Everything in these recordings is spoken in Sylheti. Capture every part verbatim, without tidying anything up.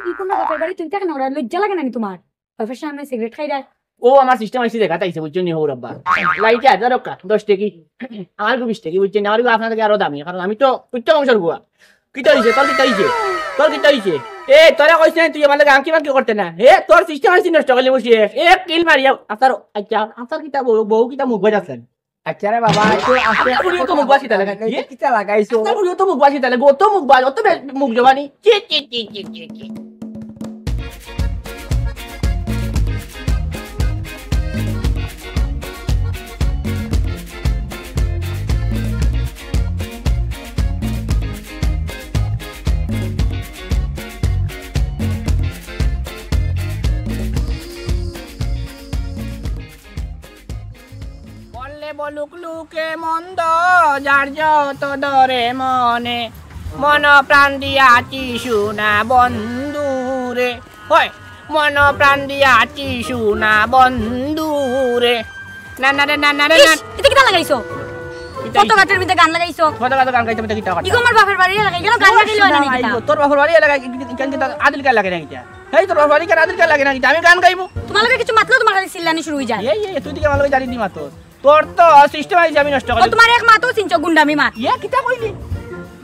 ই কুন বাপর বাড়ি, তুমি থাকো না, ওরা লজ্জা লাগে না নি তোমার? বাপর সামনে সিগারেট খাইরায়। ও আমার সিস্টেম আইছে, দেখা তাইছে, বুঝছো নি? হৌর আব্বা, লাইটে হাজার রক্ষা, দশ টেকি, আমার গু বিশ টেকি, বুঝছো নি? আমার গু আপনার থাকি আরো দামি, কারণ আমি তো উচ্চ বংশর গুয়া। কিতা অইছে? তোর কিতা অইছে? তোর কিতা অইছে? এ, তোরে কইছি না তুই আমার লগে আংকি মাংকি করতে না। হে, তোর সিস্টেম আইছে নষ্ট করলি বসে। এক কিল মারিয়া, আসার, আচ্ছা, আসার কিতা বউ, বউ কিতা মুখ বাজাছেন? আচ্ছা রে বাবা, তো আস্তে আস্তে ফুড়িও তো মুখ বাসি তাহলে, কি? কিতা লাগাইছো? আস্তে ফুড়িও তো মুখ বাসি তাহলে, গো তো মুখ বাস, অত বেশ মুখ জবানি। চি, চি, চি, চি, চি, চি। বললে বলুক লোকে মন্দ, যার যত ধরে মনে, মন প্রাণ দিয়াছি সোনা বন্ধুরে। হয়, মন প্রাণ দিয়াছি সোনা বন্ধুরে। না, না রে, না, না রে, না। ইস, ইতা কিতা লাগাইছো? কিতা কত অইছে? গাটের মধ্যে গান লাগাইছো। কত গান গাইতে মধ্যে কিতা কথা? ইগো আমার বাপর বাড়ি এলাকা, ইগো গান লাগাইলে অয় না নি কিতা? তোর বাপর বাড়ি এলাকা, ইখান কিতা আদিল কার লাগে না কিতা? হেই, তোর বাপর বাড়ি কার আদিল কার লাগে না কিতা? আমি গান গাইমু। তোমার লগে কিছু মাতলেও তোমার খালি চিল্লানি শুরু অই যায়। এই, এই, তুই দিকে আমার লগে জানি দি মাতস। তোর তো সিস্টেম আইছে আমি নষ্ট ও করি। তোমার এক মাতও চিনছো, গুন্ডামি মাত। ইয়ে, কিতা কইলি?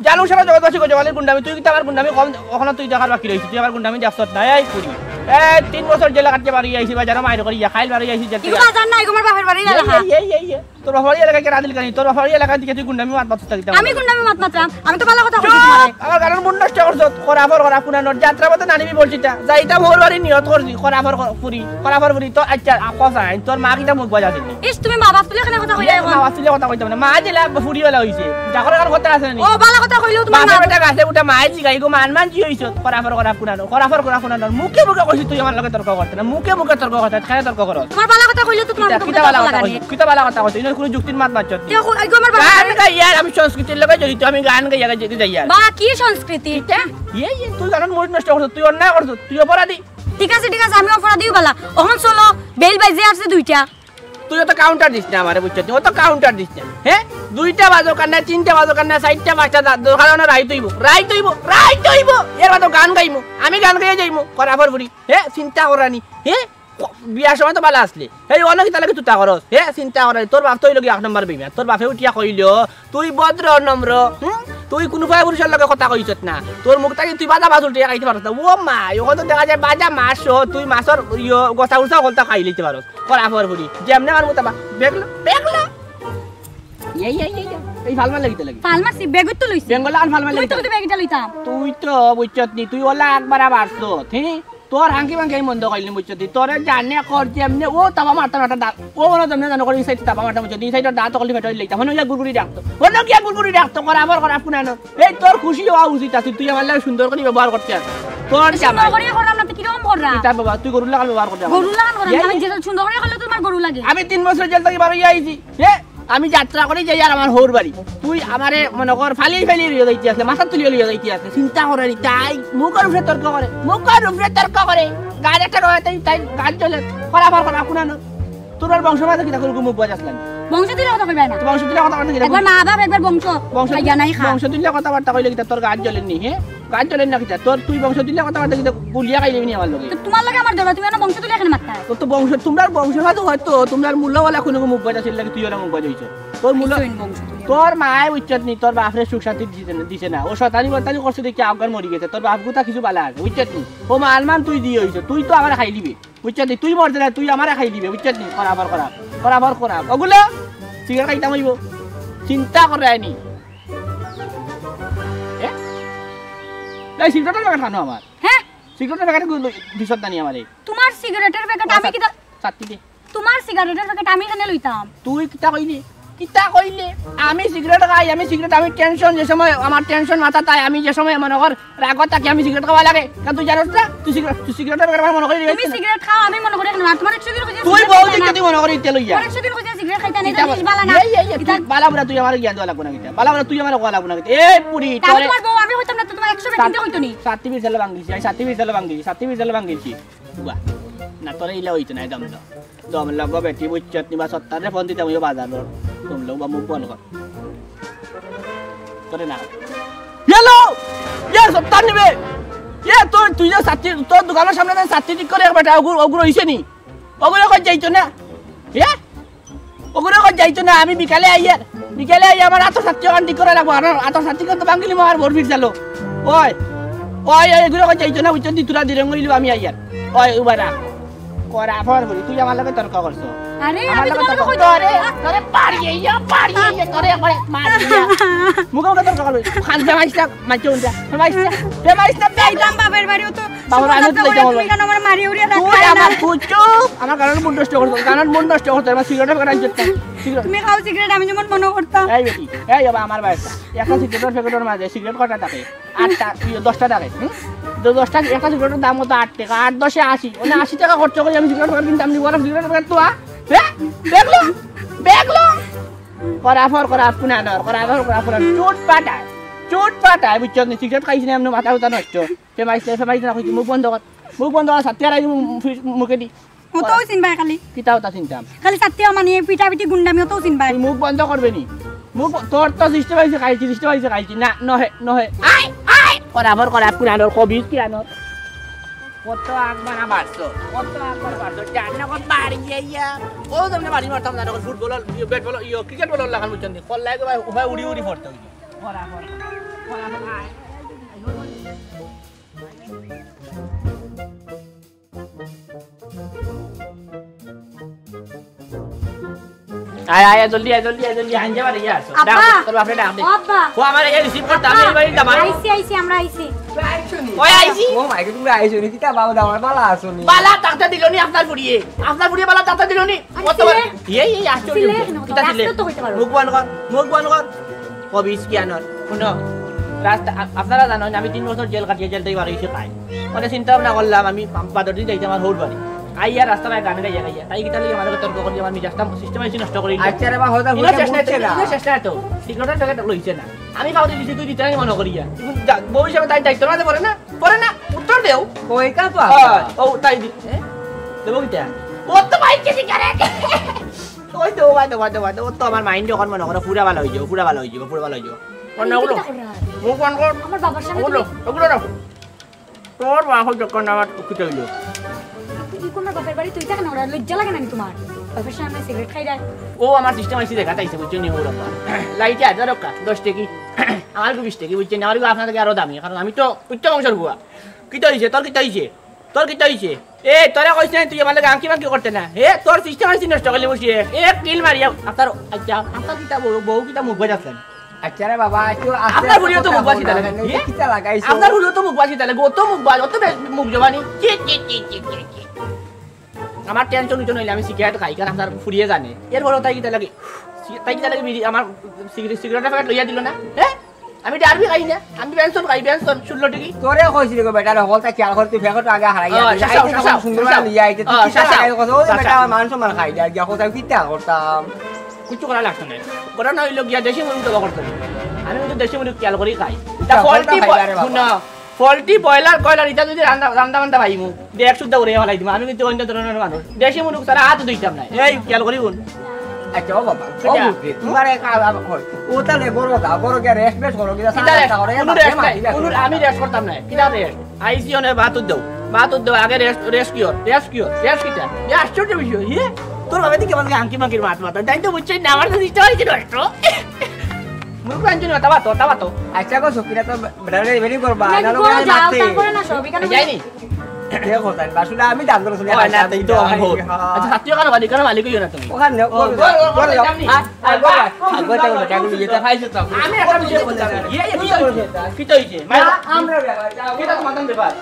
জানো সারা জগৎবাসী কই জগালির গুন্ডামি, তুই কিতা আমার গুন্ডামি কম, অখনো তুই দেখার বাকি রইছে, তুই আমার গুন্ডামি দেখছত না, এই ফুড়ি। এই তিন বছর জেলে কাটিয়া বারই আইছি, বাজারো মাইর করি ইয়া, খাইল বারই আইছি, জেল ইগো বাজার না, ইগো আমার বাপর বাড়ি এলাকা। এই, এই, এই, এই। তোর বাপর বাড়ি এলাকা কিতা আদিল কার নি? তোর বাপর বাড়ি এলাকা দিকে তুই গুন্ডামি মাত মাতস তা কিতা? আমি গুন্ডামি মাত মাতরাম? আমি তো ভালা কথা কইছি তোমারে। চুপ! আমার গানর মুড নষ্ট করছত। খরাফর খরাফ কুনানর। যাত্রা পথে নানিবি বলছি তা। যাইতাম হৌর বাড়ি নিয়ত করছি। খরাফর খর-, ফুড়ি, খরাফর ফুড়ি। তো আচ্ছা, আ, কথা আইন। তোর মা কিতা মুখ বাজাছে নি? ইস, তুমি মা বাপ তুলে কেনে কথা কইলে এখন? মা বাপ তুলে কথা কইতাম না। মা জেলা ফুড়ি ওলা অইছে। যা করে কার কথা আছে নি? ও, ভালা কথা কইলেও তোমার বাপের মা বেটা গাছে উঠা মায়ে জিগাই গো, মান মান জি অইছত। খরাফর খরাফ কুনানর। খরাফর খরাফ কুনানর। মুখে মুখে কইছি তুই আমার লগে তর্ক করতে না। মুখে মুখে তর্ক করতে। কেনে তর্ক করস? তোমার ভালা কথা কইলে তো তোমার কিতা, মুখে কিতা ভালা কথা কইছি? কিতা ভালা কথা কইছি? ইনো কুনু যুক্তির মাত মাতছত না। দেখো, এই গো আমার বাপরে। গান গাইয়ার, আমি সংস্কৃতির লগে জড়িত, আমি গান গাইয়া গাইয়া যাইয়ার। বা কি সংস্কৃতি? কিতা? ইয়ে, ইয়ে, তুই গানর মুড নষ্ট করছস, তুই অন্যায় করছস, তুই অপরাধী। ঠিক আছে, ঠিক আছে, আমি অপরাধীও বালা। অখন চলো, বেইল বাজে আছে দুইটা। তুই অত কাউন্টার দিস না আমারে, বুঝছস নি? অত কাউন্টার দিস না। হে? দুইটা বাজো কার না, তিনটা বাজো কার না, চাইরটা, পাঁচটা, দা-, দরকার অয় না, রাইত অইবো, রাইত অইবো, রাইত অইবো। এর বাদে গান গাইমু, আমি গান গাইয়া যাইমু, খরাফর ফুড়ি। হে? চিন্তা করানি। হে? ক-, বিয়ার সময় তো ভালা আছলে। হেই, অনো কিতার লাগি তুতা করস? হে, চিন্তা করানি। তোর বাপ তো অইলো গি এক নম্বর বেইমান। তোর বাপে উঠিয়া কইলো, তুই ভদ্র নম্র, হুম? তুই কুনু পরপুরুষর লগে কথা কইছত না। তোর মুখ থাকি তুই ভাজা মাছ উল্টিয়া খাইতে পারস না। ও মা, অখন তো দেখা যায় ভাজা মাছ সহ তুই মাছর ইয়ো, গোসা উসা হকলতা খাইলাইতে পারস। খরাফর ফুড়ি। যেমনে আমার মুতাবা, বেগলো, বেগলো। এই, এই, এই, এই। এই ফাল মারলে কিতার লাগি? ফাল মারছি, বেগত তো লইছি। বেঙ্গল আর ফাল মারলে তুই তো কিতার লাগি? বেগটা লইতাম। তুই তো বুঝছত নি, তুই ওলা একবার আবার আসছত, হে? তোর হাঙ্কি মাঙ্কি আমি বন্ধ করিলিমু, বুঝছত নি? তোরে জানে কর যেমনে, ও তাবা মারতাম একটা দাঁত, ও মনে যেমনে জানো করে, এই সাইডে তাবা মারতাম, বুঝছত নি? এই সাইডে দাঁত অকল ফেটে লইতাম। হনো গিয়া গুড়গুড়ি ডাকতো, হনো গিয়া গুড়গুড়ি ডাকতো, খরাফর খরাফ কুনানর। এই তোর খুশি অওয়া উচিত আছিল, তুই আমার লগে সুন্দর করি ব্যবহার করতে আস। তোর সুন্দর জামাই। করি করলাম না, তুই কিরকম কররা? কিতা বাবা, তুই গরুর লাখান ব্যবহার করতে এই, আমি এই। যেটা সুন্দর করি করলে তোমার গরু লাগে। আমি তিন বছর জেল থাকি বারইয়া আইছি। হে? আমি যাত্রা করি যাইয়ার আমার হৌর বাড়ি। তুই আমারে মনে কর ফালিয়া ফালিয়া লইয়া যাইতে আছে, মাথাত তুলিয়া লইয়া যাইতে আছে। চিন্তা করানি তাই মুখর উপরে তর্ক করে, মুখর উপরে তর্ক করে। গান একটা গাওয়ায় তাই, তাই গান চলে। খরাফর খরাফ কুনানর। তোর আর বংশ মাঝে কিতা করে মুখ বাজাস লাগে? বংশ তুলে কথা কইবা না। তো বংশ তুলে কথা কইতে কিতা একবার কইবি? মা বাপ, একবার বংশ। বংশ খাইয়া নাই খা। বংশ তুলে কথাবার্তা কইলে কিতা তোর গান চলের নি, হে? গান চলের না কিতা? তোর তুই বংশ তুলে কথাবার্তা কিতা গুলিয়া খাইলিবি নি আমার লগে? তো তোমার লগে আমার দরবার, তুমি এনে বংশ তুলে এখানে মারতা। তোর তো বংশ, তোমরার বংশ সাধু হয়তো, তোমরার মূল্যওয়ালা কোনো মুখ বাজাছিল লাগে, তুই ওরা মুখ বাজাইছ। তোর মূল্য, আইসো ইন বংশ তুলে। তোর মায়ে বুঝছত নি, তোর বাপরে সুখ শান্তি দিছে না, দিছে না। ও শয়তানি বরতানি করছে দেখি আগার মরি গেছে। তোর বাপ গুতা কিছু বালা আছে, বুঝছত নি? ও মা আলমান তুই দিয়ে হইছ, তুই তো আমার খাইলিবি। বুঝছত নি? তুই মরতে না, তুই আমারে খাইলিবে, বুঝছত নি? খরাফর খরাফ, খরাফর খরাফ। ওগুলো সিগারেট খাইতাম অইবো। চিন্তা করানি। এ? এই সিগারেটের প্যাকেট খানো আমার। হ্যাঁ? সিগারেটের প্যাকেট দিছত না নি আমারে? তোমার সিগারেটের প্যাকেট আমি কিতা ছাত্তি দে। তোমার সিগারেটের প্যাকেট আমি কেনে লইতাম? তুই কিতা কইলি? কিতা কইলি? আমি সিগারেট খাই, আমি সিগারেট, আমি টেনশন, যে সময় আমার টেনশন মাথা তাই আমি যে সময় মনে কর রাগত থাকি আমি সিগারেট খাওয়া লাগে। কারণ তুই জানোস না? তুই সিগারেট, তুই সিগারেটের ব্যাপারে মনে করি তুমি রেখেছিস না? সিগারেট খাও, আমি মনে করি না। তোমার একশো দিন কইছি তুই সিগারেট বউ খাইতা দেখে না। তুই মনে করি তেল ইয়া। তোমার একশো দিন কইছি সিগারেট খাইতা না, ইটা, ইলিশ বালা না। এই, এই, এই, তুই ইটা বালা বুড়া, তুই আমার জ্ঞান দেওয়া লাগবো না কিতা? বালা বুড়া, তুই আমার কওয়া লাগবো না কিতা? এই বুড়ি, তাহলে তোরে তোমার বউ আমি কইতাম না তো, তোমার একশো বেটিনতে কইতো নি। সাত্তি বিশ সালে ভাঙ্গিছি, আমি সাত্তি বিশ সালে ভাঙ্গিছি, সাত্তি বিশ সালে ভাঙ্গিছি। বাহ, না তোরে ইলা হইতো না, একদম তো। দম লগো বেটি বুঝছত নি বা সত্তারে ফোন দিতাম ওই বাজারর। দম লগো বা মুখ বন্ধ কর। করে না। হ্যালো! ইয়ে সত্তার নিবে। এ, তুই, তুই যে ছাত্রী, তোর দোকানর সামনে যে ছাত্রী ঠিক করে এক বেটা, ওগুর, ওগুর অইছে নি? ওগুর অখন যাইতো না। এ? ওগুর অখন যাইতো না। আমি বিকালে আইয়ার, বিকালে আইয়া আমার আতর ছাত্রী অখান ঠিক করা লাগবো। আর আতর ছাত্রী কিন্তু বাঙ্গিলি মামার বরফির জালো। ওই, ওই, ওই, ওগুর অখন যাইতো না, বুঝছো নি? তোরা দিরঙ্গ অইলো আমি আইয়ার। ওই, উবা রাখ। করা ফর করি, তুই আমার লগে তর্ক করছো। আরে, আমার আমি লগে তোমার তর্ক লগে করছি। তোরে, তোরে পাড়িয়ে ইয়া, পাড়িয়ে ইয়া, তোরে একবারে মারিয়া। মুখে মুখে তর্ক করবি। খান ফেমাইস না, মাইকে উল্টা। ফেমাইস না, ফেমাইস না, বেটা। একদম বাপের বাড়িও তো বাবার বাড়ি তো তুমি কেন আমার মারি উড়িয়া তুই রাখলে না? আমার তুই চুপ, আমার গানের মুড নষ্ট করছো, গানের মুড নষ্ট করছো, আমার সিগারেট ফেকার আনছো না। সিগারেট। তুমি খাও সিগারেট, আমি যেমন মনে করতাম। এই বেটি, এই বাবা, আমার বাড়িটা। একটা সিগারেটের প্যাকেটের মাঝে সিগারেট কটা থাকে? আটটা, ইয়ে, দশটা থাকে, হুম? তো দশটা, একটা সিগারেটের দাম কত? আট টাকা, আট দশে আশি। মানে আশি টাকা খরচ করি আমি সিগারেট প্যাকেট কিনতাম নি, ওরা সিগারেট প্যাকেট তো, আ? হ্যাঁ? দেখলো? দেখলো? করা ফর, করা ফুনা নর, করা ফর, করা ফুনা। চুট পাটায়, চুট পাটায়, বুঝছো নি? সিগারেট খাইছি না, এমনি মাথা উতা নষ্ট। ফেমাইস না, ফেমাইস না, কইছি, মুখ বন্ধ কর। মুখ বন্ধ কর, সাথে আর আই মু-, মু-, মুখে দি। অতও চিনবায় খালি। কিতা অতা চিনতাম? খালি সাথে মানে পিটাপিটি গুন্ডামি অতও চিনবায়। তুই মুখ বন্ধ করবে নি? মুখ ব-, তোর তো সিস্টেম আইছে, খাইছি, সিস্টেম আইছে, খাইছি। না, নহে, নহে। আয়, আয়। করা ফর, করা ফুনা নর, কবিস কি আনর? কত আকবার মারছো, কত আকবার মারছো। জান না কত বাড়ি গিয়া। ও তোমরা বাড়ি মারতাম না, তখন ফুটবল, ইয়ে, ব্যাট বল, ইয়ে, ক্রিকেট বল লাগান বুঝছেন নি? কল্লাই তো ভাই, উবাই উড়ি উড়ি পড়তে হইছে। করা ফর, করা ফর, আয়। আয়, আয়, আয়, জলদি আয়, জলদি আয়, জলদি আয়, আনজা বাড়ি আছো। আব্বা! ডাক দে, তোর বাপরে ডাক দে। ও আব্বা! ও আমার এই রিসিভ করতে, আমি এই বাড়ি দামান। আইছি, আইছি, আমরা আইছি। ওই আইছি। ও মাই গড, তুমি আইছো নি? কিতা বাবা দামান, বালা আছো নি? বালা থাকতে দিল নি আপনার ফুড়িয়ে। আপনার ফুড়িয়ে বালা থাকতে দিল নি। আরে কত বার? সিলে। এই, এই, আশ্চর্য সিলে বিষয়। কেন? কিতা সিলে? রাস্তা তো কইতে পারো। মুখ বন্ধ কর, মুখ বন্ধ কর। কবিস কি আনর? শুনো, রাস্তা, আপ-, আপনারা জানেন, আমি তিন বছর জেল কাটিয়ে জেল থেকে বার হইছি খাই। মানে চিন্তা ভাবনা করলাম, আমি বাদর দিন যাইতে আমার হৌর বাড়ি। আইয়া রাস্তা ভাই গান গাইয়া গাইয়া। তাই কিতা লাগি আমার লগে তর্ক করি, আমার মিজাজটা সিস্টেম আইছি নষ্ট করি। আচ্ছা রে বা, হতা ইনো বুঝা শেষ নাই তো, বুঝছে না। ইনো শেষ নাই তো। সিগারেটের প্যাকেট লইছে না। আমি খাওয়াতে দিছি, তুই দিতে নাই মনে করিয়া। কিন্তু যা-, বউ হিসাবে তাই দায়িত্ব না, পড়ে না? পড়ে না? উত্তর দেও। ওই কা তো ও, আবার। ও, তাই দি-, এ? দেবো কিতা? ও তো ভাই, কি সিগারেট? ওই তো, ওই তো, ওই তো, ওই তো, ও তো আমার মাইন্ড এখন মনে করো পুরা ভালা হয়ে যাবো, পুরা ভালা হয়ে যাবো, পুরা ভালা হয়ে যাবো। অন্য ওগুলো? কিতা কররা? মুখ বন্ধ কর। আমার বাবার সামনে ওগুলো, তুমি ওগুলো রাখো। তোর বাপ যখন আমার কিতা হইলো? ই কোন বাপের বাড়ি তুই থাক না, ওরা লজ্জা লাগে না নি তোমার? বাপের সামনে সিগারেট খাই যায়। ও আমার সিস্টেম আইসি দেখা তাইছে, বুঝছো নি? ওরা লাইটে হাজার রক্ষা, দশ টাকি, আমার গু বিশ টাকি, বুঝছো নি? আমার গু আপনার থেকে আরো দামি, কারণ আমি তো উচ্চ বংশের গুয়া। কিতা হইছে? তোর কিতা হইছে? তোর কিতা হইছে? এ, তোরা কইছ না তুই আমার লগে আংকি মাংকি করতে না? এ, তোর সিস্টেম আইসি নষ্ট করলে বসিয়ে। এ, কিল মারিয়া, আপনার, আচ্ছা, আপনার কিতা বউ, বউ কিতা মুখ বাজাচ্ছেন? আচ্ছা রে বাবা, একটু আস্তে আপনার আস্তে হুলিও তো কথা মুখ বাসি বলো তাহলে। না, এ? কিতা লাগাইছো? আপনার হুলিও তো মুখ বাসি তাহলে, অত মুখ বাস, অত বেশ মুখ জবানি। চি, চি, চি, চি, চি, চি। আমার টেনশন উঠে নইলে আমি সিগারেট খাই, কারণ আপনার ফুরিয়ে জানে। এরপরেও তাই কিতা লাগে, তাই কিতা লাগে বিড়ি, আমার সিগারেট, সিগারেটের প্যাকেট লইয়া দিল না? হ্যাঁ? আমি ডারবি খাই না, আমি বেনসন খাই, বেনসন, ষোলো টিকি। তোরে কইছি রে গো বেটা, হকলতা খেয়াল কর, তুই প্যাকেট আগে হারাই ও, গেলি। শেষ, আইতে শেষ, তখন শেষ, সুন্দর শেষ। লইয়া আইতে, তুই ও, কিতা শেষ, লাগাই শেষ, কস? ওই শেষ, বেটা, শেষ। মান সম্মান খাই, যা গিয়া কোথায় কিতা করতাম? কিচ্ছু করা লাগতো না। করা না হইলো গিয়া দেশি মুরগি তো করতে হবে। আমি কিন্তু দেশি মুরগি খেয়াল করি খাই। তা কিতা, ফল্টি ফল্টা খাই ব-, আরে বাবা। শুনো, ফল্টি বয়লার, কয়লার, ইটা যদি রান্দা, রান্দা বান্দা পাইমু, দেখ শুদ্ধ করে ফালাই দিমু। আমি কিন্তু অন্য ধরনের মানুষ। দেশি মুরগি ছাড়া হাত ধুইতাম না। এই খেয়াল করি কোন? আচ্ছা, ও বাবা, ও কিতা? বুঝছি, তোমার এক আ-, আ-, কই? ও তাহলে গরো দা, গরো গিয়া রেস্ট বেস্ট করো, গিয়া কিতা সারা রেস্ট? সারা করে কোনো বাবা, রেস্ট নাই। মাটি কোনো, আমি রেস্ট করতাম না। কিতা রেস্ট? আইসি অনে ভাত উদ্দেও। ভাত উদ্দেও, আগে রেস্ট, রেস্ট কিয়র? রেস্ট কিয়র? রেস্ট কিতা? এ আশ্চর্য বিষয়, হে? তোর বাবা দিকে আমাকে আংকি মাংকির মাত মাতা। তাই তো বুঝছস না, আমার তো সিস্টেম হয়েছে নষ্ট। মুখ আনছো না, তাবা তো, তাবা তো। আচ্ছা গো, সকিনা তো বেটারে রেডি করবা, না, না, না, লোকে গো, যাও, মারতে। তারপরে না, সব এখানে যাইনি? দেখো, তাই বাসুলা আমি দাম করে শুনি, ও, না, তাই তো আমার ভুল। হ্যাঁ। আচ্ছা, হাতিও কারো বাড়ি, কারো মালিক হইও না তুমি। ওখানে, ও, ওখানে, ঘর, ঘর, ওখানে ঘর, যাও। আর, আর, ঘর, আর, ঘর, ঘর, ঘর, ঘর, ঘর, ঘর, ঘর, ঘর, ঘর, আমি একটা বিষয় বলতে চাই। ইয়ে, ইয়ে, কিতা হইছে? কিতা হইছে? মাই-, না, আমরা ব্যাপার, যাও। কিতা তোমার ব্যাপার?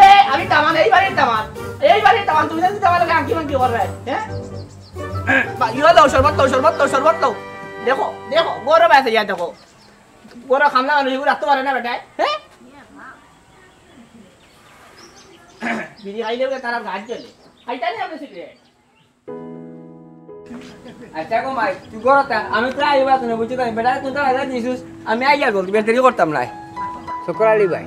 এ, আমি দামান, এই বাড়ির দামান। এই বাড়ির দামান, তুমি জানো দামান লাগে আংকি মাংকি করবে, হ্যাঁ? বা, ইয়ে দাও, শরবত দাও, শরবত দাও, শরবত দাও। দেখো, দেখো, গরম আছে, ইয়া দেখো। গরম খামলা মানুষ, এগুলো রাখতে পারে না বেটায়, হ্যাঁ? বিড়ি খাইলে ওকে তারা গাছ জ্বলে। খাইতা নি আপনি সিগারেট? আচ্ছা গো মাই, তুই গরতা, আমি তো আইবা তো না, বুঝছো তো, বেটা তুই তো আইবা দিছিস, আমি আইয়া বলতে, বেশ দেরি করতাম না। শুক্র আলী ভাই।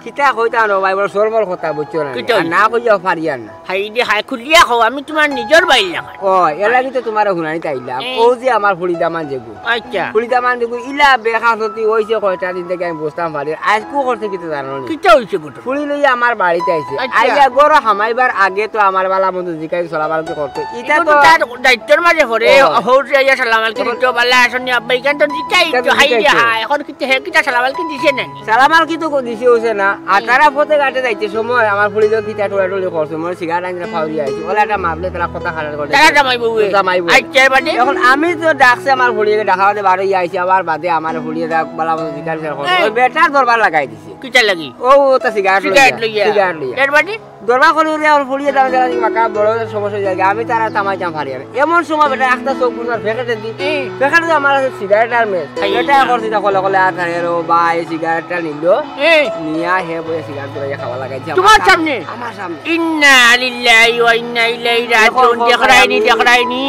কিতা কইতাম রে ভাই, বড় শরমর কথা, বুঝছো না? কিতা আর অইছে? না কইয়াও পারিয়ার না। হায়রে হায়, খুলিয়া কও, আমি তুমার নিজর ভাইর লাখান। ও, এর লাগি তো তুমারে হুনানিত আইলাম। এই। অউ যে আমার ফুড়ি দামান যেগু। আচ্ছা। ফুড়ি দামান যেগু, ইলা বেখাসতি অইছে কয়টা দিন থাকি আমি বুঝতাম পারি। আইজকু করছে কিতা জানো নি? কিতা অইছে ঘটনা? ফুড়ি লইয়া আমার বাড়িত আইছে। আচ্ছা। আইয়া ঘরো হামাইবার আগে তো আমারে ভালা মন্দ জিকাইতো, সালাম আলাইকুম করতো। ইটা ইটা তো তো তার দায়িত্বর মাঝে পড়ে, ও। হউর যে আইয়া সালাম আলাইকুম এখন দিতো, ভালা আছইন নি আব্বা, ইখান তো জিকাইতো, ইখান তো হায়রে জিকাইতো। হায়, এখন কিতা হে কিতা সালাম আলাইকুম দিছে না নি? সালাম আলাইকুম তো দিছে অইছে না, আর হুম। তারা পথে ঘাটে যাইতে সময় আমার ফুড়ি তো কিতা টোড়াটুড়ি করছে, মনে সিগারেট আনতে ফাউরি আইছে, ওলা একটা মাফলে তারা কথা খারাপ করে। তারা জামাই বউ। জামাই বউ। আচ্ছা, এর বাদে? এখন আমি তো ডাকছি আমার ফুড়িরে, ডাকা বাদে বারো ইয়া আইছে, আবার বাদে আমার ফুড়িয়ে ডাক, ভালা মন্দ জিকার ফের করে। এই। ওই বেটার দরবার লাগাই দিছে। কিতা লাগি? ও, ও তো সিগারেট সিগারেট লইয়া। লইয়া। সিগারেট লইয়া। এর বাদে? দরবার করি উঠে আমার ফুড়িয়ে দাম জ্বালা মাকা বড় সমস্যা অই যায়। আমি তারা থামাইতাম পারি না। এমন সময় বেটা একটা চোখ বুঝার ফেকেটে দি। এ। ফেকেটে দি আমার আছে সিগারেট আর মেচ। আইয়া। বেটা করছি তা কলে কলে আর থাকে রে, ও ভাই সিগারেটটা নিল। এ। নিয়া হে বইয়া সিগারেট ধরাইয়া খাওয়া লাগাইছে। তুমার আমার সামনে? আমার সামনে। ইন্না লিল্লাহি ওয়া ইন্না ইলাইহি দেখো, রাজিউন। দেখো, দেখরায়নি, আমি দেখরায়নি।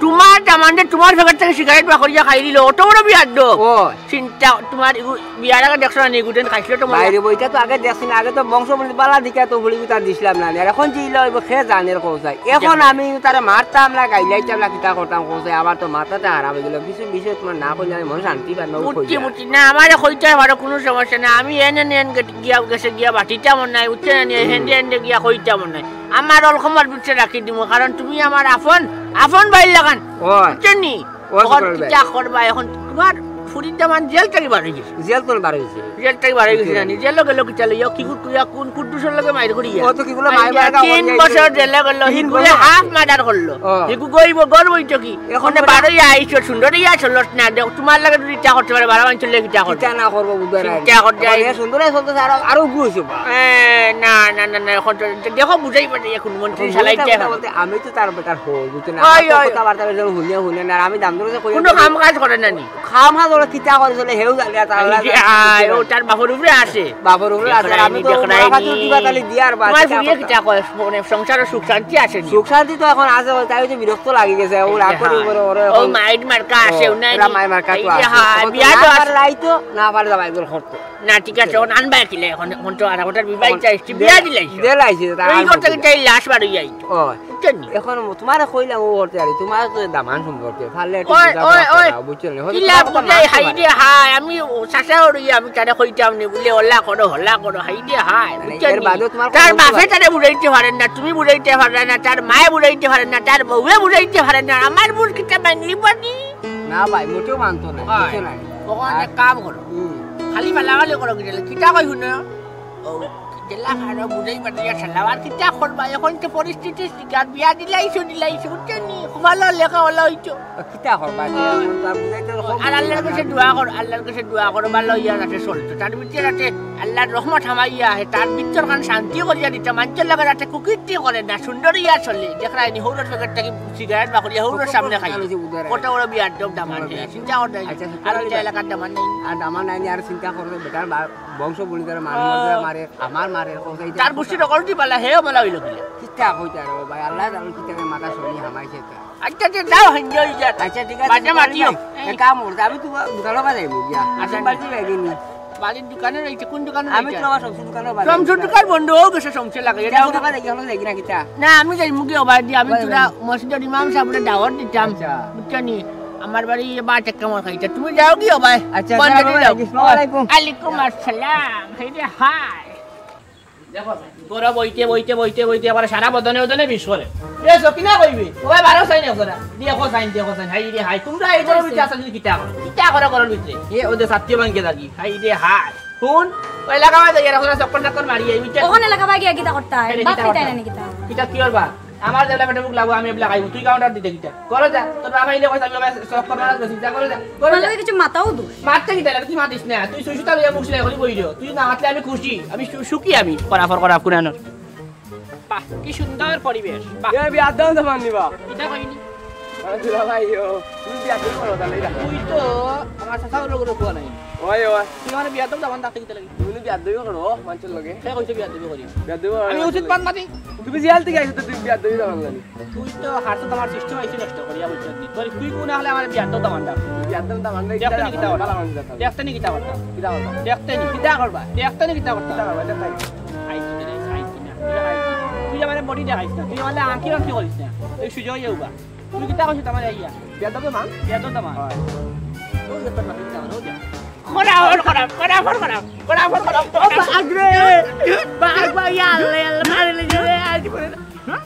তুমার দামান্দে তুমার ফেকেট থাকি সিগারেট বার করিয়া খাই দিল। অত বড় বেয়াদব। ও। চিন্তা, তুমার ইগু-, বিয়ার আগে দেখছো না নি, ইগুতেন খাইছিল তো মনে হয়। বাইরে বইটা তো আগে দেখছি না, আগে তো বংশ বলি বালা দিকে তো ফুড়ি গুতা দিছিলাম না, আর এখন যে ইলা অইব, খে জানের কোথায়। এখন দেখো। আমি তারে মারতাম না, গাইলাইতাম না, কিতা করতাম কোথায়, আমার তো মাথাটা খারাপ অই গেল। কিছু বিষয় তুমার না কইলে আমি মনে শান্তি পাই না, ও বুঝছি, কইয়া। বুঝছি। না, আমারে কইতে পারো, কুনু সমস্যা না। আমি এনে নেন গেট-, গিয়া, গেছে গিয়া বাটিতাম নাই, উঠছে না নি, হুম। হেন্ডে হেন্ডে গিয়া কইতাম নাই। আমার অলখমার ভিতরে রাখি দিমু, কারণ তুমি আমার আফন, আফন ভাইর লাখান। ওই। বুঝছো নি? ও, অখন শুক্রবার। কিতা করবা? অখন তুমার ফুড়ির দামান জেল থাকি বার অই গেছে। জেল তো বার অই গেছে। জেল থাকি বার অই গেছে জেল। জানি। জেলো গেলো কিতা লইয়া? কি কুত-, কুয়া কুন কুদ্দুসর লগে মাইর করিয়া? ও তো কি বলে মাইর মাইর মার্কা তিন করিয়া বছর গেছে। জেলো গেলো। তিন হিগুরে বছর। হাফ মার্ডার করলো। ও। হিগু গইব, গর্ব অইতো কি? এখন অনে বেটা বারো ইয়া আইছো, সুন্দর ইয়া চলস না। দেখ, তুমার লগে যদি ইটা করতে পারে, বারো আনছলে কিতা করতে? কিতা না করবো, বুঝা নাই। চিন্তা করতে এখন আইবো। এ সুন্দর অই চলতেছে, আরো, আরো উগ্র অইছে বা। এ, না, না, না, না, এখন তো দেখো, বুঝাই পারে, এখন মন্ত্রী এখন চালাইতে বুঝাই এখন। বলতে আমি তো তার বেকার হই, বুঝছো না? ওই, আমার তো ওই। কথাবার্তা বেশি হুনিয়া হুনে না, আর আমি দাম দরে করি কুনু না। কাম কাজ করে না নি? কাম কাজ ওরা কিতা করে চলে, হেউ জানে, আর তার এই যে, আল্লাহ আয়, জানে। ও তার বাপর উপরে আছে। বাপর উপরে আছে, আর আমি তো দেখরায়নি, মুনাফা চুটি বাতালি দিয়া আর বাস তোমার কিতা ফুড়িয়ে করতাম। কিতা কয়? মানে সংসারে সুখ শান্তি আছে নি? সুখ শান্তি তো এখন আছে, তাই ওই যে বিরক্ত লাগি গেছে, ও এই যে রাগ করে হ্যাঁ। উপরে ওরে ও এখন। মাইর মার্কা আছে, ও, ও নাই এরা নি? মাইর মার্কা তো এই যে আছে। হ্যাঁ, তখন তো বিয়া না তো পারলে আছে। রাইতো, না পারলে দাবাই করে করতো। না, ঠিক আছে, এখন আনবা কিলা, এখন, এখন তো আর ওটার বিবাহ এখন চাইছি, দে-, বিয়া দিলাইছো। দিলাইছি, তা এই আর করতে বলছি। কিতা এই লাশ বার অইয়া আইতো। ও, বুঝছো নি? এখন তোমারে কইলাম ও করতে পারি, তোমার তো দামান সম্পর্কে, পারলে একটু ওই, বুঝা ওই, পড়া ওই। করাও, বুঝছো নি? হয়তো কিলা তোমার কথা বুঝাই, মানতে হাই পারে। রে হাই, আমি ও চাচা ওর ইয়ে, আমি তারে কইতাম নি, বলে ওলা করো, হলা করো, হাই রে হাই, মানে বুঝছো এর নি? বাদেও তোমার তার কোনো বাপে তারে বুঝাইতে পারেন না, তুমি বুঝাইতে পারো না, তার মায়ে বুঝাইতে পারেন না, তার বউয়ে বুঝাইতে পারেন না, আমার ভুল কিতা মানলি পারি? না ভাই, মোটেও মানতো না, হয়। বুঝছো না? তখন আর এক কাম করো। হুম। খালি ফালাফালি করো কিতা? কিতা কই হুনো? ও, জেলা খানো বুঝাই পারি আর শালা, আর কিতা করবা? এখন তো পরিস্থিতি শিকার, বিয়া দিলাইছো, দিলাইছো, বুঝছো নি? ভালো লেখা ওলা অইতো। আর কিতা করবা? যে এখন তো আর বুঝাইতে আর আর আল্লাহর কাছে দোয়া কর, আল্লাহর কাছে দোয়া করো, ভালো ইয়া যাতে চলতো। তার ভিতরে যাতে আল্লাহর রহমত হামাইয়া আহে, তার ভিতর খান শান্তি করিয়া দিতা, মানুষের লগে যাতে কুকীর্তি করে না, সুন্দর ইয়া চলে। দেখরায়নি, হউরর প্যাকেট থাকি সিগারেট বার করিয়া হউরর কত সামনে বড় খাই। কথা হইছে বুঝার কত আগে। বড় বিয়াদব দামান কত হে। বড় চিন্তা করতে আর হইছে। চাচা, আমি তো এলাকার দামান নাই। আর দামান নাই নি, আর চিন্তা করবে, বেটার বা-, বংশ বলি তারা মানুষ ও। মারে, আমার মারে, কোথায় তার গোষ্ঠী রকলটি পালা, হেও বলা হইল কিনা? কিতা কইতা রে ভাই, আল্লাহ জানে কিতা মাথা শুনি হামাইছে তা। আচ্ছা, আচ্ছা, যাও, হইল, হইল, যাও। আচ্ছা, ঠিক আছে, বাদে সুপারি মাতিও। ভাই, এক কাম করতে, আমি তো দোকানো বাজাই মুখ গিয়া। আচ্ছা, আমি বাড়িতে যাই নি। বাড়ির দোকানে রইছে, কোন দোকানে আমি রইছে? তো আবার সবজি দোকানো বাজাই। সবজি দোকান বন্ধ হয়ে গেছে, সবজি লাগাই। এটা যাও। দোকানে যাই, হলো যাই না কিতা? না, আমি যাই মুখে ওবায় দি, আমি বাই, তোরা বাই। মসজিদের ইমাম সাহেবরে দাওয়াত দিতাম। আচ্ছা। বুঝছো নি? আমার বাড়ি বা টেক্কা মার খাইতে। তুমি যাও কি ওবায়? আচ্ছা, বন্ধ আচ্ছা, করে বাই, যাও। আসসালামু আলাইকুম। আলাইকুম আসসালাম। হাই রে হাই। দেখো, গরম বইতে, বইতে, বইতে, বইতে, আবার সারা বদনে, বদনে বিষ করে। এ, সকিনা কইবি? ওবায় বারো সাইন একজোড়া। দেখো সাইন, দেখো সাইন। হাই রে হাই। তোমরা এই গরম আচ্ছা। ভিতরে আসলে কিতা করো? কিতা করো গরম ভিতরে? এ, ওদের সাথী ভাঙ্গে থাকি। হাই রে হাই। হুন, ওই এলাকা বাদ দিয়া এখন চক্কর চক্কর মারি আই, বুঝছো? ওখানে এলাকা বাদ গিয়া কিতা করতা? এই বাপ কিতা কিতা করতা? এনে কিতা? কিতা কি করবা? আমার যেবলা পেটে ভুক লাগবো, আমি এবলা খাইমু। তুই কাউন্টার দিতে কিতা? করো যা। তোর বাবা আইলে কইস, আমি ওবায় চক্কর মারা গেছি। যা, করো যা। করো যা। মারতে কিতা লাগে? তুই মাতিস না। তুই সুইসুতা লইয়া মুখ সিলাই করি বইরো। তুই না মাতলে আমি খুশি। আমি সু-, সুখী আমি। করাফর করাফ কুনানোর। বাহ, কি সুন্দর পরিবেশ। বাহ। এ, বিয়ার দাম তো মাননি বা। কিতা কইনি? দুলাভাই, ও, তুমি বিয়াদবি করো তাইলে, দেখো। তুই তো আমার চাচার লগে পুয়া নায়। ওই, ওই। তুই আমার বিয়াদব দামান ডাকতে কিতা লাগি? তুমি বিয়াদবি করো মানষর লগে। কে কইছে বিয়াদবি করি? বিয়াদবি করো আমি মানষর উচিত লগে। পান মাতি। তুমি জেল থাকি আইছো তো তুমি বিয়াদবি দামান লাগি। তুই তো হারছো তোমার system আইছি নষ্ট করিয়া বলছো নি। তোর তুই কোন হলে আমার বিয়াদব দামান ডাক? বিয়াদব দামান নাই, দেখতে নি কিতা করতা? দেখতে নি কিতা করতা? কিতা করবা? দেখতে নি। কিতা করবা? দেখতে নি কিতা করতা? কিতা করবা? এটা খাই। খাইছি রে, খাইছি না। তুই খাইছি। তুই আমার body দেখাইস না। তুই আমার আঁকি আঁকি করিস না। তুই সুজা অইয়া উবা। তুই কিতা কইছিস আমার আইয়া? বিয়াদব দামান? বিয়াদব দামান। হয়। ও যে তোর নাকি দামান, ও যা। করা, করা, করা, করা, করা, করা, করা। ও বাঘ রে! বাঘ, বাঘ, ইয়া আল্লাহ, ইয়া আল্লাহ, মারি লইছে রে, আজ জীবনে না।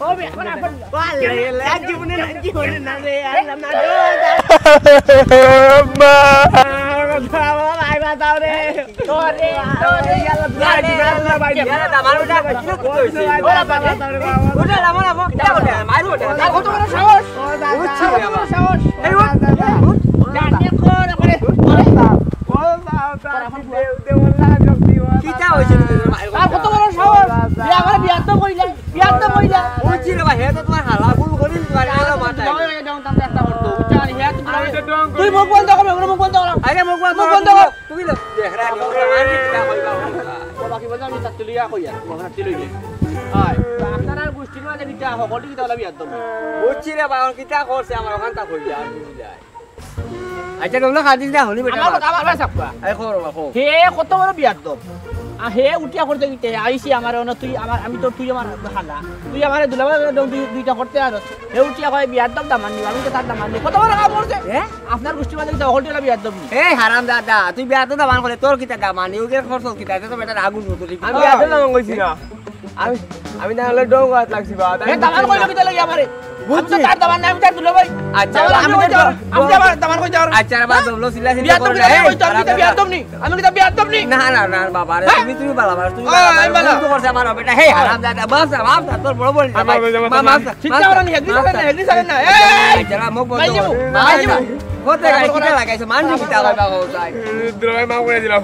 ও বে, করা, করা। ও আল্লাহ, ইয়া আল্লাহ, আজ জীবনে না, জীবনে না রে, আল্লাহ, মারো। মা। বাবা, ভাই, বাঁচাও রে। তোরে, তোরে, ইয়া আল্লাহ, ভাই, ভাই, ভাই। ইয়ারে দামান উঠা, কিলো কিলো হইছে? ও বাবা, বাবা, বাবা। উঠা, দামান, দামান, কিতা করে? মাইর উঠা। তার কত বড় সাহস? ও, দাদা, বুঝছি রে কত বাবা। বড় সাহস? এই উঠ, উঠ। জানে কোন করে? ও, দাদা, ও, দাদা, দে, দে, ওর লাগা শক্তি, ও, কিতা দাদা। হইছে রে তোর মাইর তার কত বড় সাহস? তুই আমার বিয়াদব কইলে, বিয়াদব কইলে। বুঝছি রে ভাই, হে তো তোমার হালা ভুল করি, তোমার হালা মাথায়। যাও, এই ঢং তামসা একটা করতো। বুঝছো? আর হে তো আমি তো ঢং তুই করি। মুখ বন্ধ কর, মুখ বন্ধ কর। আরে মুখ বন্ধ মুখ বন্ধ কর। কর। তুই তো দেখরা নি, ওরা মারবি কিতা কইবা ওরা। ও বাকি বলতে আমি চাকরি লইয়া কইয়া, ও চাকরি লইয়া। আয়, আপনার আর গোষ্ঠীর মাঝে কিতা, হকলটি কিতা ওলা বিয়াদব। বুঝছি রে ভাই, ওর কিতা করছে আমার ওখানটা কইয়া, আর বুঝি যায়। আচ্ছা, তোমরা কাঁদিস না, হনি বেটা আমার মার। কথা আমার ভাই সাপ্পা। এই খবর, খবর। হে কত বড় বিয়াদব। আ, হে উঠিয়া করতে কিতা, আইছি আমার অন, তুই আমার, আমি তো, তুই আমার হালা। তুই আমারে দুলাভাই দুই, দুইটা করতে আর হে উঠিয়া কয়, "বিয়াদব দামান নি, আমি তো তার দামান নি।" কত বড় কাম করছে? এ? আপনার গোষ্ঠীর মাঝে কিতা হকলটি ওলা বিয়াদব নি? এই হারাম দাদা, তুই বিয়াদব দামান করে তোর কিতা দামান নি? ওদের খরচ কিতা? এটা তো বেটার আগুন মতো ঠিক। আমি বিয়াদব দামান কইছি না। আমি, আমি না হলে ডং গাত লাগছি বা। হে দামান কইলো কিতা লাগি আমারে? আমি তো বুঝছি। তার দামান না, আমি তার দুলাভাই। আচ্ছা, দামান আমি আমি কই তো যাওয়ার? আমি যাওয়ার, দামান কই যাওয়ার? আচ্ছা, রে বাদ হলো, সিলা সিলা বিয়াদব করে। নি, আমি এই, কইতাম, আমি হারাম কিতা দাদা। বিয়াদব নি? আমি কিতা বিয়াদব নি? না, না, না, বাবা, রে, হ্যাঁ? তুমি, তুমি বালা মানুষ, তুমি ও, বালা আমি মানুষ, বালা। তুমি তো করছে আমার বেটা। হে, হারাম দাদা, বাস, বাস, তোর বড় বড় আমার ভাই। বাবা, বাবা, মা, বাবা। মাস, চিন্তা মাস, করো না, হেডলি মাস। সারেন না, হেডলি সারেন না। এই! আচ্ছা, রে, মুখ বন্ধ মাইলে কর। মুখ। মাস, মাস। কোথায় গাড়ি, কোথায় লাগাইছো? মানুষ কিতা কইবা, ও, তাই? দুলাভাই মাফ করে দিলাম।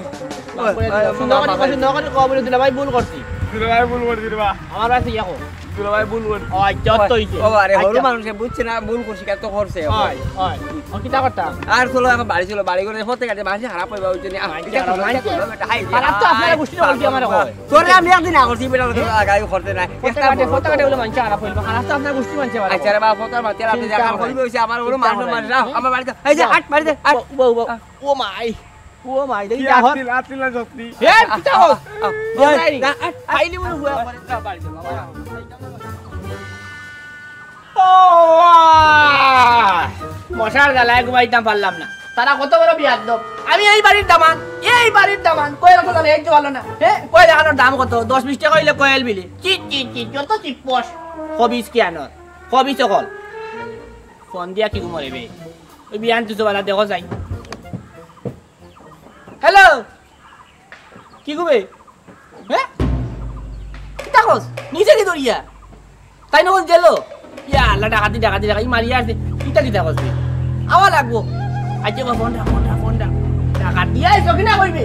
ও, ও, সুন্দর করে, মাফ করে সুন্দর করে কও বলে, দুলাভাই ভুল করছি। দুলাভাই ভুল করছি রে বা। আমার কাছে ইয়া কও। দুলাভাই ভুল করছি। ও, আচ্ছা, তো হইছে। ও, আরে, হরু আচ্ছা। মানুষে বুঝছে না, ভুল করছি, কেন তো করছে। হয়, হয়। ও, কিতা করতাম? আর চলো, এখন বাড়ি চলো, বাড়ি করে ফতে কাটে মাঝে খারাপ হইবা, ওই জন্য, আহ, মাঝে এটা খারাপ মাঝে হইবা। করলো, এটা হাই, খারাপ তো আপনারা হাই, বুঝতে না, বলছি আমার হয়। তোরে আমি একদিন আগর টিভি টা লাগাই করতে নাই। ফতে কাটে, ফতে কাটে বলে মানছে খারাপ হইবা। খারাপ তো আপনার গোষ্ঠী মানছে আমার। আচ্ছা রে বাবা, ফতে মাতে রাতে চিন্তা দেখা নাই। করবি, ওই যে আমার ওরে চিন্তা মানলো নাই। মানলো। আমার বাড়িতে, এই যে, বউ, আট, বাড়িতে, আট। বউ, বউ, বউ। আহ। ও মাই। ও মাই, দেখি কি যা হর। আতিল, আতিল না সত্যি। এ, কিতা হর? আ, আ, ওই, নাই। না, আ, আ, খাইলি মনে হয়। আ, আ, আ, ও, আহ! মশার জ্বালায় ঘুমাইতাম পারলাম না। তারা কত বড় বিয়াদব। আমি এই বাড়ির দামান, এই বাড়ির দামান। কয়েল কথা এই তো ভালো না। হ্যাঁ, কয়েল এখানোর দাম কত? দশ বিশ টাকা হইলে কয়েল বিলে। চি, চি, চি, যত চিপ্পস। খবিস কি আনর? খবিস অকল। ফোন দিয়া কি ঘুমরে বে? ওই বিয়ান তুই সবালা দেখো যাই। হ্যালো, কি গো বে? হ্যাঁ? কিতা কস? নিছে নি দরিয়া? তাই নকল জেলো? ইয়া আল্লাহ, ডাকাতি, ডাকাতি, ডাকাতি, মারিয়া আছে। কিতা, কিতা কস বে? আওয়া লাগবো। আচ্ছা, বা ফোন রাখ, ফোন রাখ, ফোন রাখ। ডাকাতি, এই সকিনা কইবে?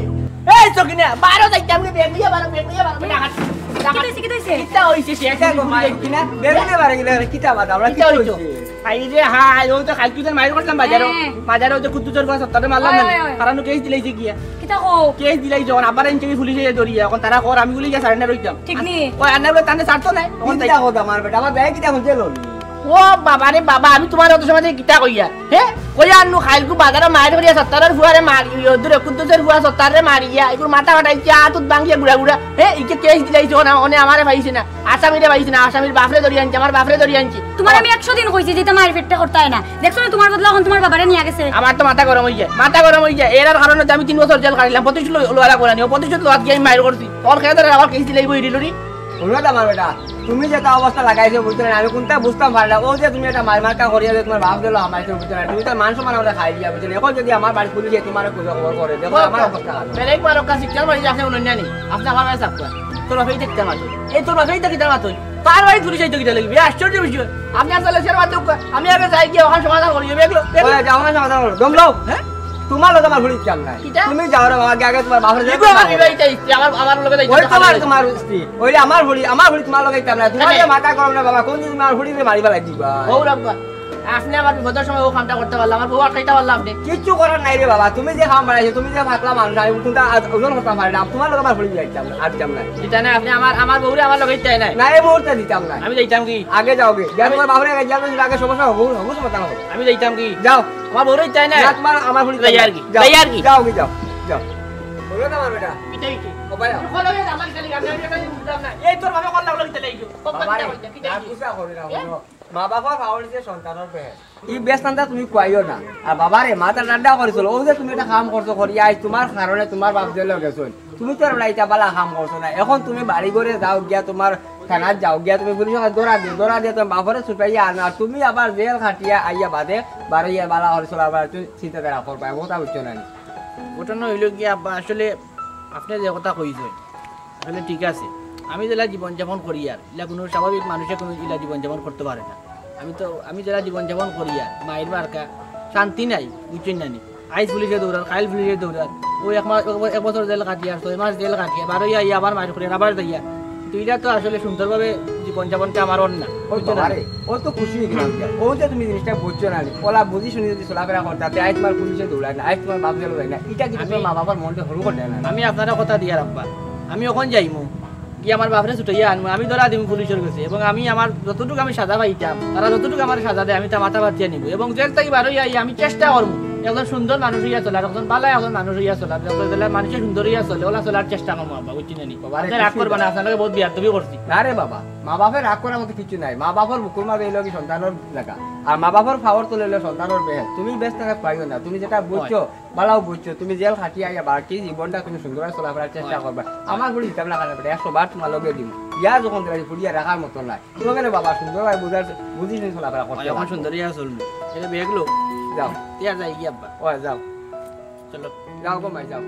এই সকিনা, বারো যাইতাম রে, ব্যাগ দিয়া বারো, ব্যাগ দিয়া বারো, ডাকাতি, ডাকাতি। কিতা হইছে, কিতা হইছে? কিতা হইছে, সে কিতা গো, মাই, কিনা? বেগুনে বারে গেলে, কিতা বাদ, আমরা কিতা কিতা হইছে? হইছে? হাই রে হাই, ও তো কালকে তো মাইর করলাম বাজারো। হ্যাঁ। বাজারো তো কুদ্দুসর ফুয়া সত্তারে মারলাম ওই, না। ওই, ওই। কারণ ও কেস দিলাইছে গিয়া। কিতা কও? কেস দিলাই যখন আবার আনছে কি পুলিশে ধরিয়া, এখন তারা কর আমি বলি গিয়া সারেন্ডার হইতাম। ঠিক নি? ওই আন্না বলে তানে ছাড়তো না। এখন তাই কিতা কথা আমার বেটা, আমার ব্যাগ কিতা এখন জেলো নি? ও বাবা রে বাবা, আমি তোমার অত সময় থেকে কিতা কইয়া? হ্যাঁ? কইয়া আন্নু খাইলকু বাজারো মাইর করিয়া সত্তারের ফুয়ারে মারি, ওই দূরে কুদ্দুসর ফুয়া সত্তারে মারিয়া, এগুর মাথা ফাটাইছে, আতুত ভাঙিয়া গুড়া গুড়া। হ্যাঁ? ইকে কেস দিলাইছে, ওনে আমারে পাইছে না। আসামিরে পাইছি না, আসামির বাপরে ধরি আনছি, আমার বাপরে ধরি আনছি। তোমার আমি একশো দিন কইছি যে ইতা মাইর পেটটা করতায় না। দেখছো না তোমার বদলা এখন তোমার বাবারে নিয়া গেছে। আমার তো মাথা গরম হই যায়, মাথা গরম হই যায়। এরার কারণে তো আমি তিন বছর জেল খাটিলাম, প্রতিশোধ লো-, লওয়া লাগবো না নি, ও প্রতিশোধ লওয়াত গিয়া আমি মাইর করছি। তোর খেয়ে ধরে আবার কেস দিলাইবো ইডি লুডি। হুনো তো আমার বেটা, তুমি যেটা অবস্থা লাগাইছো বুঝছো না, আমি কোনটা বুঝতাম পারি না। ও যে তুমি একটা মার মার্কা করিয়া যে তোমার বাপ দিলো আমার বুঝছো না, তুমি তো মান সম্মান আমরা খাই দিয়া বুঝছো না। এখন যদি আমার বাড়ি পুলিশে তোমার খোঁজ খবর করে, দেখো আমার অবস্থা খারাপ। ব্রেক মারো কা শিক্ষা বাড়ি যাচ্ছে অনন্যানি, আপনি আমার কাছে থাকবা। তোর বাপেই দেখতে মাত্র। এই তোর বাপেই দেখতে মাত্র। তার বাড়ি পুলিশ আইতো কিতা লাগবে? আশ্চর্য বিষয়। আপনি আর তাহলে শেয়ার মারতে হোক। আমি আগে যাই গিয়ে ওখানে সমাধান করি, দেখলো, দেখলো। ওই, যাও, ওখানে সমাধান করো। দম লও। হ্যাঁ? তোমার লগে আমার ফুড়ি ইচ্ছা নাই। কিতা? তুমি যাও রে বাবা, আগে, আগে তোমার বাপরে এগো আমার বিবাহিত স্ত্রী, আমার, আমার লগে যাইতে ওই হবে। তোমার, তোমার স্ত্রী। ওই আমার ফুড়ি, আমার ফুড়ি তোমার লগে ইচ্ছা নাই। তুমি আরে। যে মাথা গরম না বাবা, কোন দিন তোমার ফুড়িরে মারি ফালাই দিবা? ও রাব্বা। আপনে আমার বিপদর সময় অউ কামটা করতা পারলা, আমার বউ আটকাইতা পারলা আপনে। কিচ্ছু করার নাই রে বাবা, তুমি যে কাম বাড়াইছো, তুমি যে পাতলা মানুষ, আমি কুনটা আজ ওজন করতাম পারি না, তুমার লগে আমার ফুড়ি যাইতাম না, আর যাম না। ইতা নায়, আপনে আমার, আমার বউরে আমার লগে ইতায় নায়। না, এই মুহূর্তে দিতাম না। আমি যাইতাম কি? আগে যাও গে, যা তুমার বাপরে আগে যাও, আগে সমস্যা হবো, হবো সমাধান হবো। আমি যাইতাম কি? যাও। আমার বউরে ইতায় নায়। না, তুমার আমার ফুড়ি যাই আর কি, যাও, যাই আর কি। যাও গে, যাও, যাও। বলো না আমার বেটা। ইতাই কি? ও ভাই। তুই কল লগে আমার ইতালি গান, আমি ইতালি বুঝলাম না। এই তোর বাবা কল লাগলো ইতালি আইলো। বাবা রে, রাগ গুসা করি না, এ? মা বাবা পাওয়ার যে সন্তানর পেহে। ই বেস্তানটা তুমি কইও না। আর বাবা রে, মাথা ঠান্ডা করিছিল। অউ যে তুমি একটা কাম করছো করি, আইজ তুমার কারণে তুমার বাপ জেলো গেছইন। তুমি তো আর ইটা বালা কাম করছো না। এখন তুমি বাড়ি ঘরে যাও গিয়া, তুমার থানাত যাও গিয়া, তুমি পুলিশর কাছে ধরা দিও, ধরা দিয়া তুমার বাপরে ছুটাইয়া আনো। আর তুমি আবার জেল খাটিয়া আইয়া বাদে বারইয়া বালা করিছিল, আবার তুমি চিন্তাধারা করবা, কথা বুঝছো না নি? ঘটনা অইলো কি আব্বা, আসলে আপনে যে কথা কইছইন, আসলে ঠিক আছে। আমি যেলা জীবন যাপন করি আর ইলা কুনু স্বাভাবিক মানুষে কুনু ইলা জীবন যাপন করতে পারে না। আমি তো, আমি যেলা জীবন যাপন করি আর মাইর মার্কা শান্তি নাই, বুঝছইন না নি? আইজ পুলিশে দৌড়ার, কাইল পুলিশে দৌড়ার, অউ এক মাস, এক ব-, এক বছর জেল কাটিয়ার, ছয় মাস জেল কাটিয়ার, বারইয়া আইয়া আবার মাইর করিয়ার, আবার যাইয়ার। তো ইলা তো আসলে সুন্দরভাবে জীবন যাপনটা আমার অর না, অউ তো বুঝছো না? বাবা রে, অউ তো খুশি অইগেলাম গিয়া। অউ যে তুমি জিনিসটা বুঝছো না নি, অলা বুঝি শুনি যদি চলাফেরা করতা, তে আইজ তুমার পুলিশে দৌড়ায় না, আইজ তুমার বাপ জেলো যায় না, ইটা কিন্তু আমি তুমার মা বাবার মনটা হরু করে দেয় না। আমি আপনারে কথা দিয়ার আব্বা, আমি অখন যাইমু, গিয়া আমার বাপরে ছুটাইয়া আনমু, আমি ধরা দিমু পুলিশর গেছে, এবং আমি আমার যতটুকু আমি সাজা পাইতাম, তারা যতটুকু আমারে সাজা দেয়, আমি তা মাথা পাতিয়া নিমু, এবং জেল থাকি বারইয়া আইয়া আমি চেষ্টা করমু একজন সুন্দর মানুষ অইয়া চলার, একজন বালা একজন মানুষ অইয়া চলার, একজন যেলা মানুষে সুন্দর অইয়া চলে, অলা চলার চেষ্টা করমু আব্বা, বুঝছইন না নি? বাবা রে, আপনে রাগ করবা না, আপনার লগে বউত বেয়াদবি করছি। না রে বাবা, মা বাপে রাগ করার মতো কিচ্ছু নাই। মা বাপর বুকুর মাঝে অইলো কি সন্তানর জাগা, আর মা বাপর পাওর তলে অইলো সন্তানর বেহেস্ত। তুমি বেস্তানরে কইও না, তুমি যেটা বুঝছো, বালাউ বুঝছো, তুমি জেল খাটিয়া আইয়া বাকি জীবনটা তুমি সুন্দর করি চলাফেরার চেষ্টা করবা। আমার ফুড়ি দিতাম না কেনে বেটা, একশো বার তুমার লগে দিমু। ইয়া যখন দিলাই ফুড়িয়া রাখার মতো নায়। তুমি কেনে বাবা সুন্দর করি বুঝার, বুঝি শুনি চলাফেরা করতে অখন পারো। সুন্দর অইয়া চলমু। এটা বেগলো। যাও। তে আর যাই কি আব্বা? ও যাও। চলো। যাও গো মাই, যাও।